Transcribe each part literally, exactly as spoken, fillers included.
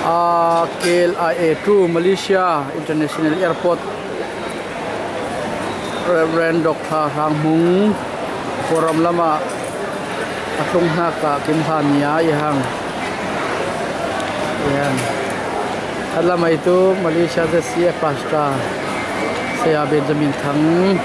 A, K L I A two Malaysia International Airport, Reverend Doctor Hranghmung, Kawlram lamah a tlung hnakah kin hlan nia i hang. I hang. Khat lamah i tu Malaysia Z C A Pastor Saya Benjamin Thang.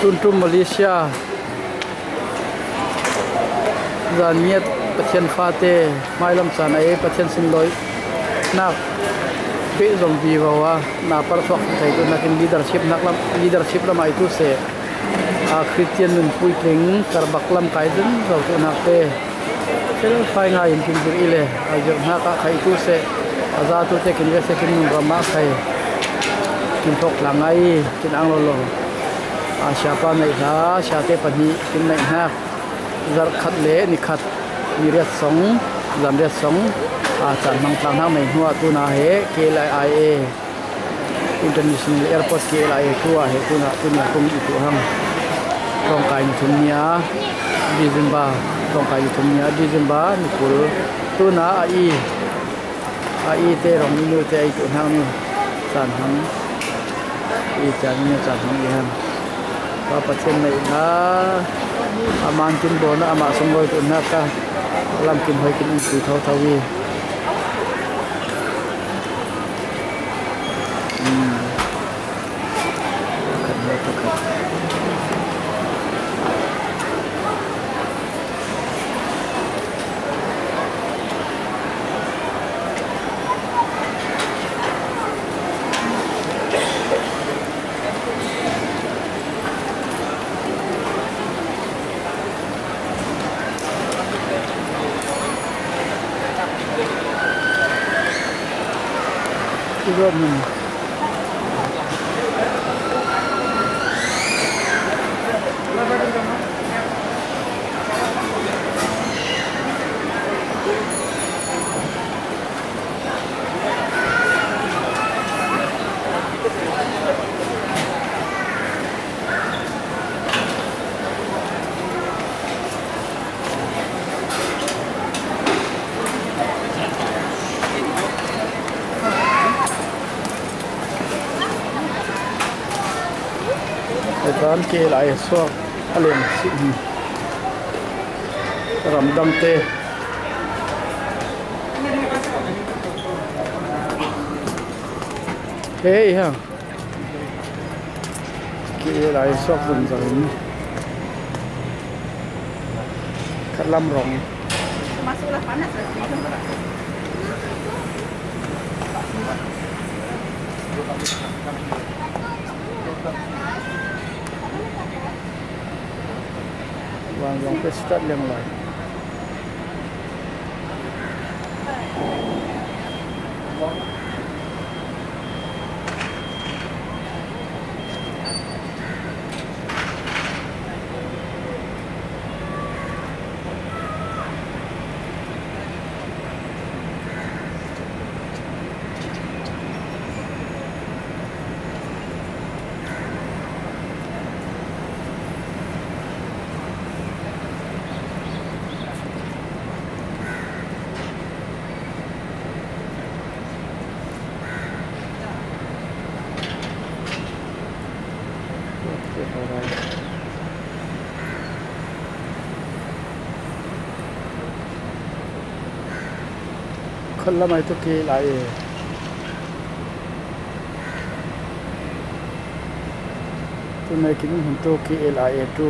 Tuntum Malaysia Zan ngiat Pathian fate, hmailam san a ei Pathian sindawi nak peh zom vivo a, na par thuak thei tu nakin leadership nak lam, leadership lamah i tu seh. A Christian nunpui tling karbak lam kai zin zo tu nak te. Fel fai ngai in kin zir i le, a zir nak a khai tu seh. A za tu te kin ve se kin nun ram a khai. Kin thok tlang ngai, kin ang lo lo. A siapa nei hla, siate pahnih kin nei hna. Zarh khat le ni khat, ni riat sawng, zan riat sawng, a, caan hmang tlang hnak nei hnuah tuna he K L I A International Airport K L I A tu ah he tuna, tuna kong i tu hang. Tlawngkai ni thum ni a, December, tlawngkai ni thum ni a, December ni kul. Tuna a i, a i te rong ni nu te a i tu hang ni. Caan hmang. I caan ni caan hmang i hang. Pa Pathian neihna, a man kin bawn a, amah sunglawi tu hnak kha lam kin hoi kin in pui tho tho i. Hmm. Pakhat le pakhat. Kan K L I A suak a leng si hi. Ramdangte. Hei ha. K L I A suak zungzang in. Khatlam rong. Vanzawng Festival leng lai. Khatlam ai tu K L I A. Tunai kin hun tu K L I A tu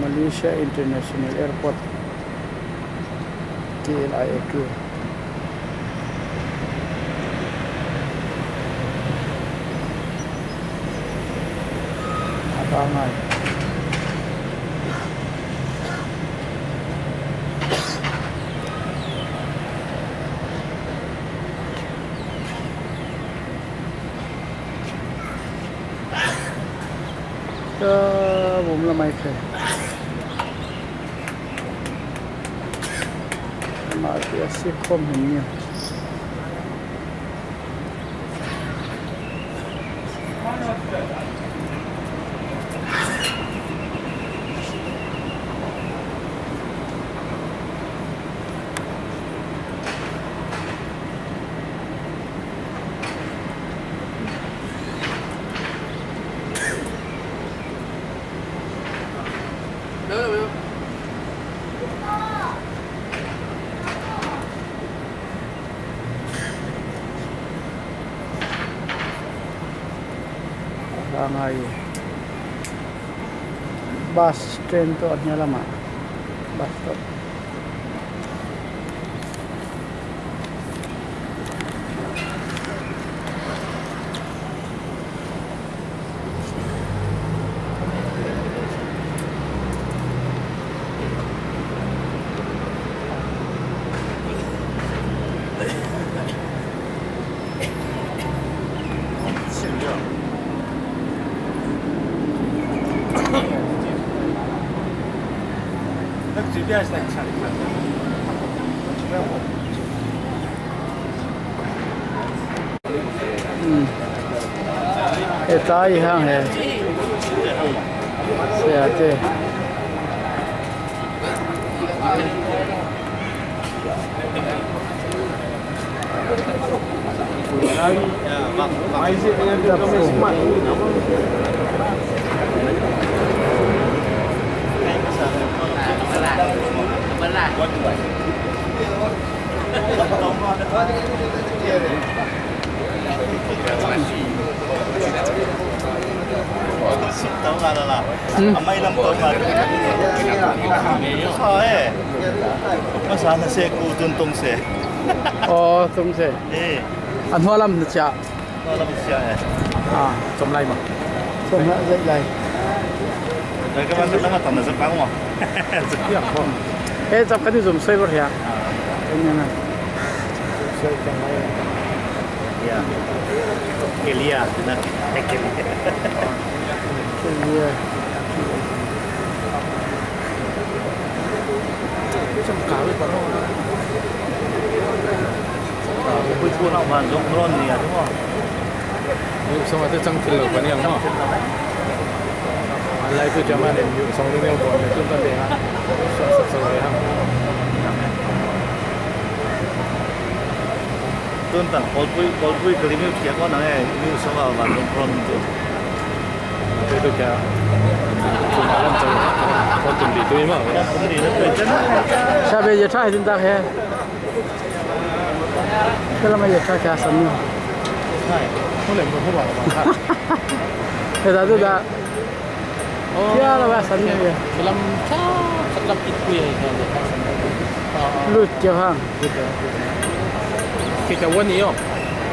Malaysia International Airport. K L I A tu. Apa ngai? Ka vum la mai khe. Mah ti a si khom hin nia. Pangai bus stand tu hanya lama. Bus stop. Hmm. He tai hang he. Sia te. Hmm. Aw, tum se. Eh. An hua lam na chia. Hua lam chia, eh. Ah, chom lai ma. Chom lai, zai lai. Lai ka man ka tang na zai pang ma. Zai pang. Eh, chap ka ni zum sai bar ya. Ah. Nya na. Sai chom lai. Ya. Kelia, na. Kelia. Kelia. Ui, chang kau le pa no. Ah, ui, ui, ui, na man zong drone ni a, mo. Ui, song a te chang thil lo pa ni ang, mo. An lai tu jama ne, ui, song ni ne, mo, ne, tu ta de ha. Sa, sa, sa, le ha. Tun tang, Kawlpui, Kawlpui ka limit kia ko nang eh, limit so ka van tong pron tu. Itu kia, cuma kan tu, kau tum di tu ima. Sabe ye try din tak he. Kala ma ye try kya san ni. Hai, boleh buat apa? He da tu da. Kia la ba san ni ye. Lam cha, lam it kui ye. Lut kia hang. Kita wan yo.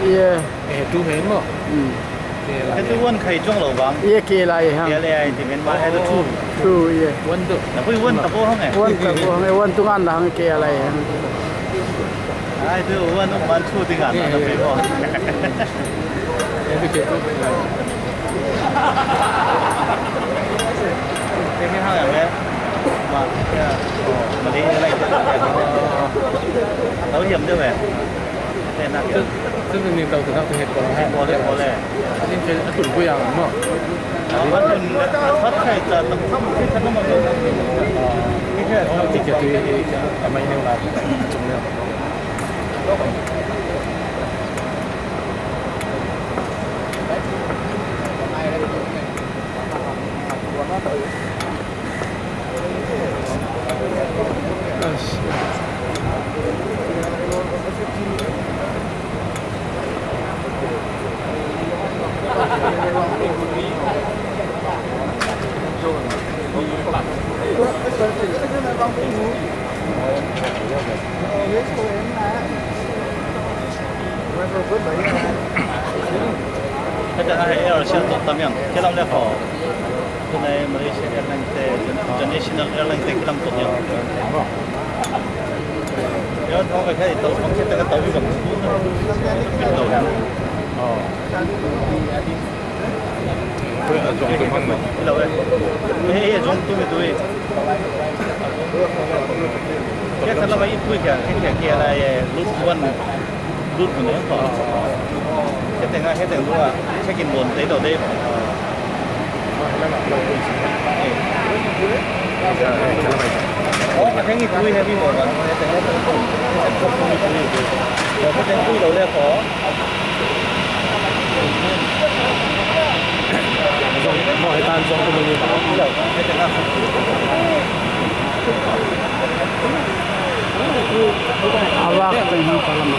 Ye. Eh, tu he mo. Hmm. He tu wan khai chong lo bang. Ye ke la ye hang. Ye le ai ti men ba he tu tu. Tu ye. Wan tu. Na kui wan ta bo hang eh. Wan ta bo hang eh, wan tu ngan la hang ke la ye hang. Ai tu wan tu man tu ti ngan na pe mo. He tu ke tu. He he hang ya me. Ma ya. Ma ni lai. Tau hiam de me. He na ke. Tu ni tau tu na tu he ko. He ko le ko le. Ni ke tu bu ya mo. Ma tu na ta ta ta ta ta. Ni ke tu ke mai ne la. Heta a he air sia to tam yang, kelam le ko. Tunai Malaysia Airlines te, international airline te kelam to yang. Ya, to ka kai to, pang kita ka tawi bang. Tawi. Oh. Hello, eh. Eh, eh, zong tu mi tu, eh. Kaya sa lamai itu kaya, kaya, kaya la, eh, Route one, Route one, eh, ko. Kaya tengah, kaya tengah dua, check in bon, tayo, tayo. Eh. Oh, kaya ngi tui, heavy bon, kaya tengah, kaya tengah, kaya tengah, kaya tengah, kaya tengah, Zong, mo he tan zong ko mani. A vak teng hang ta lam.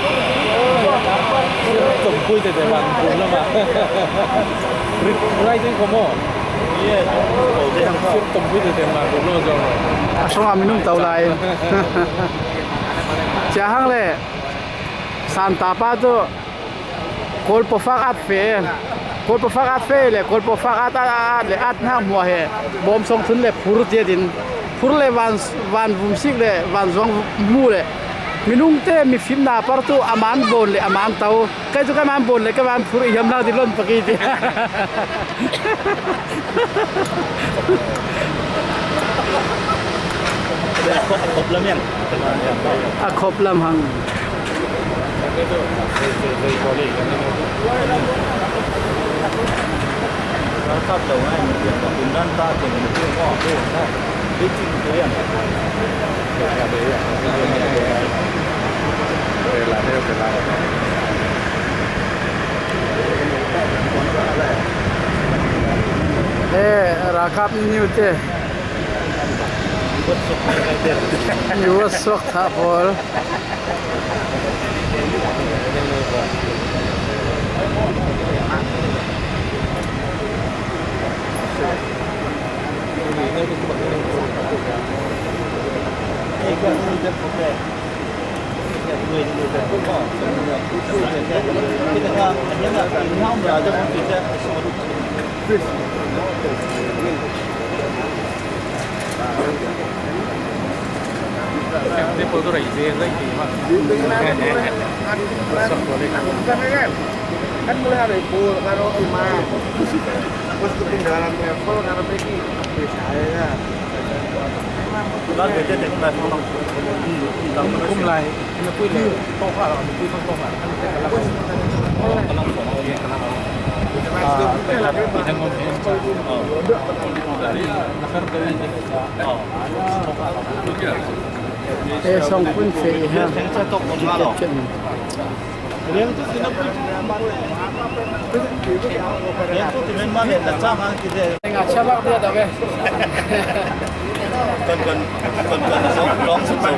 Zong pui te te van bun lam a. Rai ding ko mo. Yes. Sim tom hui de ding ma ko no jong. A song a minung tau lai. Cia hang le. Santa pa tu. Kolpo fak at fe. Kolpo fak at fe le, kolpo fak at, at, at le, at hnak hmuah he. Bawm song thun le phur tiat in. Phur le van, van vum sik le, van zuang hmu le. Minung te mifimna par tu a man bawn le, a man tau. Kei tu ka man bawn le, ka man phur i hiam hnak ti lon pak i ti. A khop lam yang. A khop lam hang. Eh, rakap ni niu te. Ni wa sok tha bol. Kan mulai hari pul karo imam. Terus ketinggalan level karo Peggy. Bisa ya. Kumlai, ina pui le, tawh hlah lo, ina pui tawh hlah lo. Eh, song kun fe ha. Nga chabak dia dah weh. Kon kon kon kon song long song song.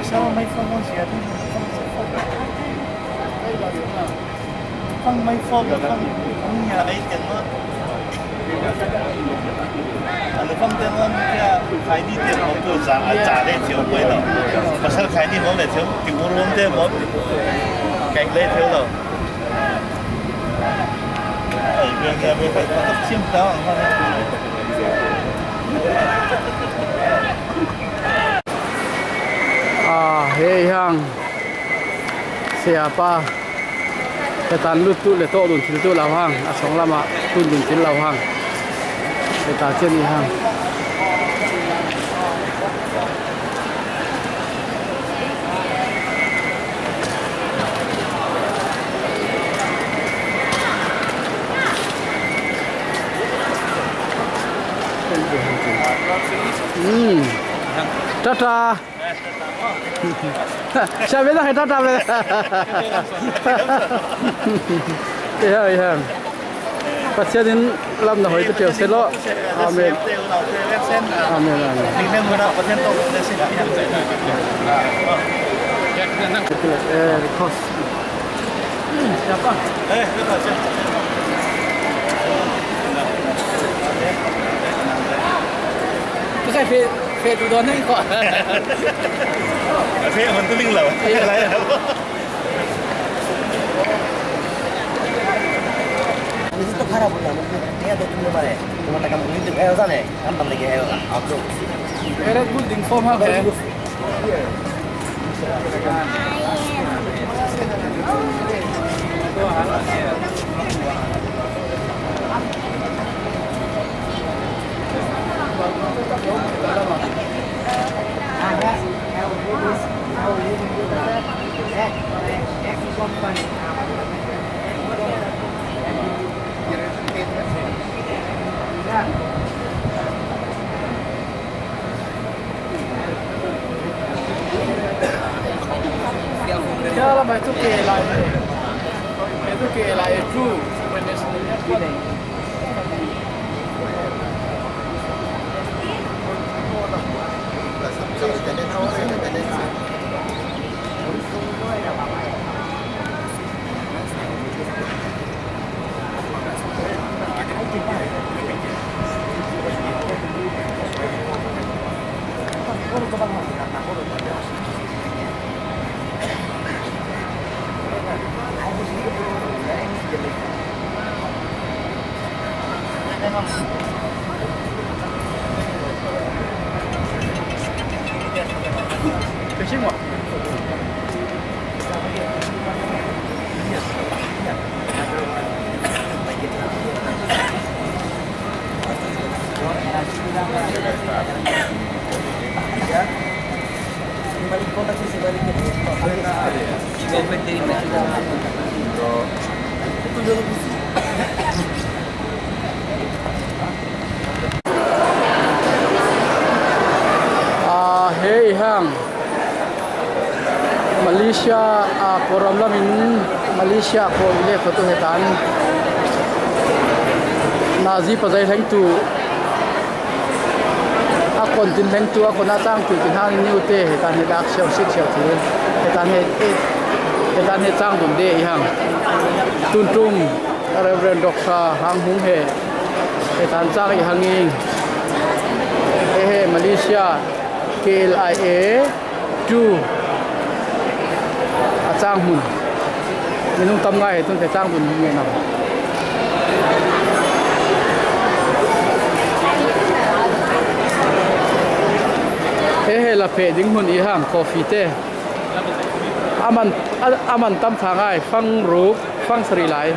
Fang mai fawk, fang mai fawk, fang mai fawk. An fang te ngon kia khai ni te mo tu za a za le thiu poi lo. Pasal khai ni mo le thiu ti mo rom te mo. Kai le thiu lo. Ai, bia bia bia bia. Sim ta. A, hei hang. Siapa. Hetan lut tu le tawh dun thil tu lo hang. A song lama tun dun thil lo hang. Heta cian i hang. Mm. Tata. Siapa dah kata tata. Ya, ya. Pathian in lam na hoi te pio se lo. Amen. Amen, amen. Eh, because Siapa? Tusai fe, fe tu don nai ko. Fe man tu ling lo. Lai lo. Itu tu khara pun lah, mungkin dia tu tu mana? Cuma takkan mungkin tu, eh, sana. Kan tak lagi, eh, aku. Era building form ha. A, hei hang. Malaysia a Kawlram lamin Malaysia Kawl le khuatu hetan nazi pazai hlengtu a kon tin hlengtu a kon a chang tu tin hang niu te hetan he dak siau sik siau tu hetan he hetan he chang dun de i hang tun tum Reverend Doctor Hang Hung he hetan chang i hang i he he Malaysia K L I A two a chang hmun. Minung tam ngai he tun te chang hmun nge na. He he la phe ding hmun i hang coffee te. A man a, a man tam tha ngai fang ruk fang sari lai.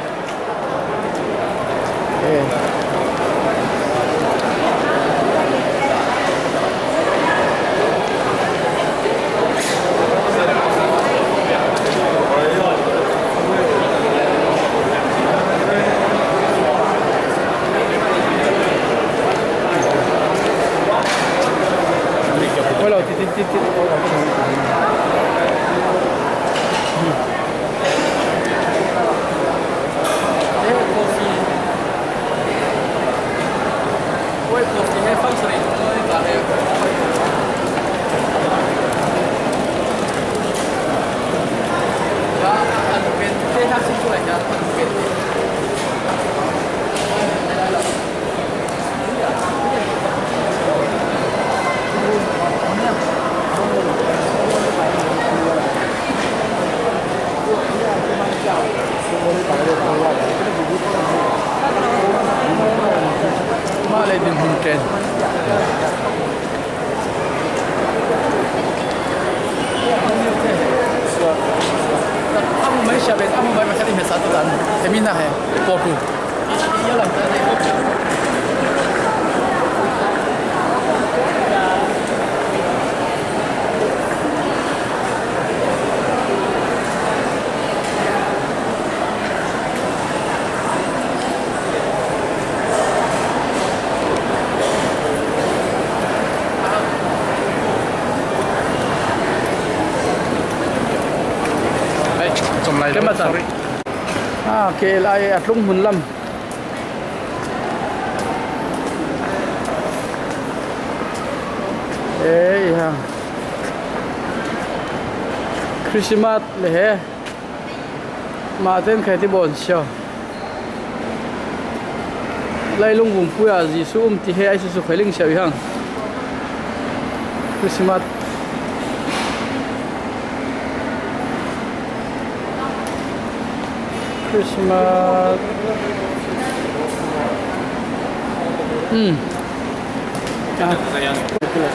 Mah le dinhmun ken. A mu mai sia ben, a mu mai mai khat i hmesa tu tan. He mi na he, po tu. Ai, chom lai lo. Sorry. Ah, K L I A a tlung hmun lam. Ei ha. Christmas le he. Mah ten khai ti bawn sia. Lailung vungpui a Jesu um ti he a Jesu khai ling sia i hang. Christmas. Christmas. Hmm. Ah.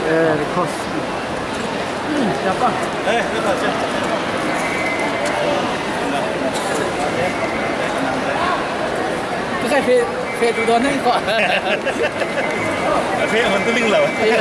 Eh, the cost. Hmm, siapa? Eh, siapa? Tu saya fe, fe tu don ni ko. Fe man tu ling lau. Iya.